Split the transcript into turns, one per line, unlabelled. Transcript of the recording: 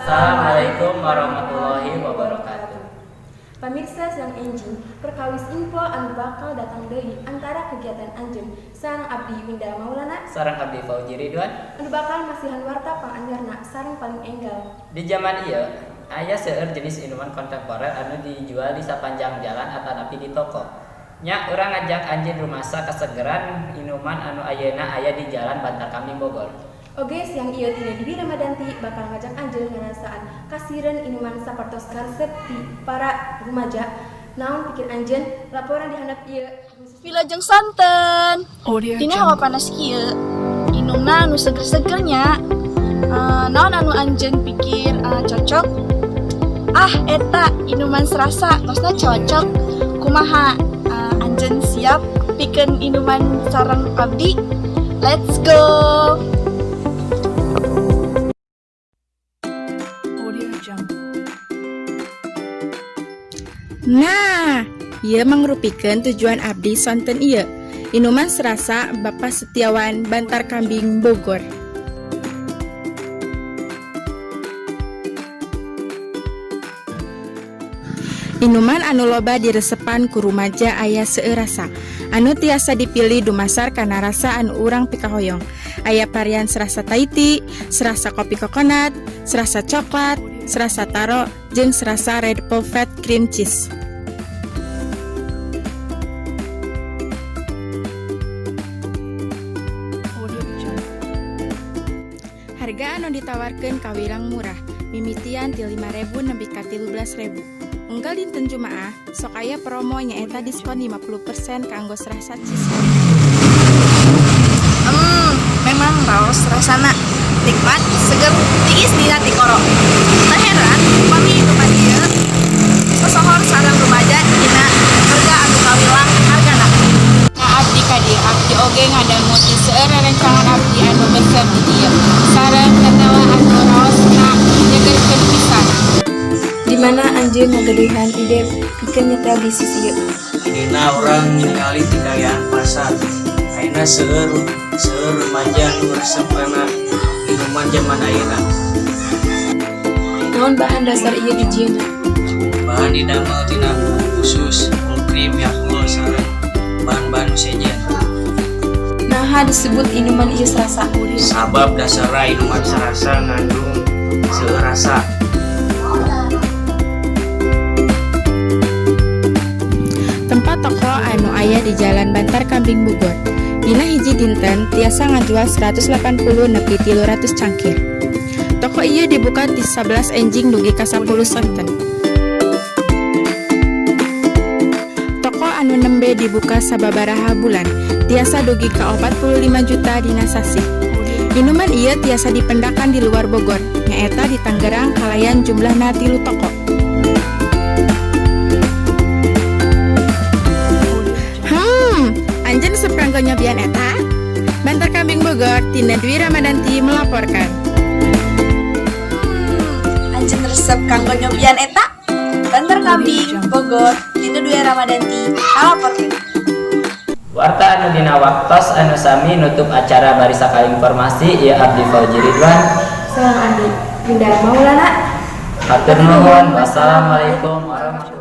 Assalamualaikum warahmatullahi wabarakatuh.
Pamirsa, siang enjing perkawis info anu bakal datang deui antara kegiatan anjeun sareng abdi, Winda Maulana,
Sareng abdi, Fauji Ridwan.
Anu bakal masihan warta panganyarna sareng paling enggal.
Di zaman ieu aya seueur jenis minuman kontemporer anu dijual di sapanjang jalan atanapi di toko. Nya, urang ngajak anjeun rumasa kasegeran inuman anu ayeuna aya di Jalan Bantar Kambing, Bogor.
Oge siang ieu Tina Dwi Ramadanti bakal ngajak anjeun ngarasaan kasiran inuman sapertos karesep ti para rumaja. Naon pikir anjeun? Laporan di handap ieu.
Wilujeng sonten. Dina hawa panas kieu, inumna anu seger-seger nya. Naon anu anjeun pikir cocok? Ah, eta inuman serasa kosna cocok. Kumaha, anjeun siap pikeun inuman sareng abdi? Let's go.
Audio Jungle.
Nah, ieu mangrupikeun tujuan abdi sonten ieu. Inuman serasa Bapak Setiawan, Bantar Kambing, Bogor. Inuman anu loba diresepan ku rumaja aya seueur rasa anu tiasa dipilih dumasar kana rasa anu urang pikahoyong. Aya varian serasa Thai tea, serasa kopi coconut, serasa coklat, serasa taro, jeung serasa red velvet cream cheese.
Audio Jungle.
Harga anu ditawarkeun kawilang murah, mimitian ti 5.000 nepi ka 13.000. Unggal dinten Jumaah, sok aya promo, nyaeta diskon 50% kanggo serasa cheese.
Memang raos rasana nikmat, seger, tiis dina tikoro. Tak heran upami inuman ieu sosohor sareng rumaja dina harga anu kawilang hargana.
Nah, abdi ka dieu, abdi oge ngadangu ti seueur rerencangan abdi anu resep di dieu. Sareng tetawa anu raosna nyegerkeun pisan.
Di mana anjeun ngagaduhan ide pikeun nyetel bisnis ieu?
Dina urang ningali ti kaayaan pasar. Ayeuna seueur seueur remaja anu resep kana minuman zaman ayeuna.
Naon bahan dasar ieu dijieunna?
Bahan didamel tina bubuk khusus, full cream, Yakult, sareng bahan-bahan nu sejen.
Naha disebut inuman ieu serasa?
Sabab dasarna inuman serasa ngandung seueur rasa.
Tempat toko anu aya di Jalan Bantar Kambing, Bogor. Dina hiji dinten tiasa ngajual 180 nepi 300 cangkir. Toko ieu dibuka ti 11 enjing dugi ka 10 sonten. Toko anu nembe dibuka sababaraha bulan, tiasa dugi ka 45 juta dina sasih. Minuman ieu tiasa dipendakan di luar Bogor, nyaeta di Tangerang kalayan jumlahna 3 toko. Anjeun resep kanggo nyobian eta? Bantar Kambing, Bogor, Tina Dwi Ramadanti melaporkan.
Anjeun resep kanggo nyobian eta? Bantar Kambing, Bogor, Tina Dwi Ramadanti ngalaporkeun.
Warta anu dina waktos anu sami nutup acara bari sakali informasi ieu, abdi, Fauji Ridwan,
Sareng abdi, Winda Maulana.
Hatur nuhun. Wassalamualaikum warahmatullahi.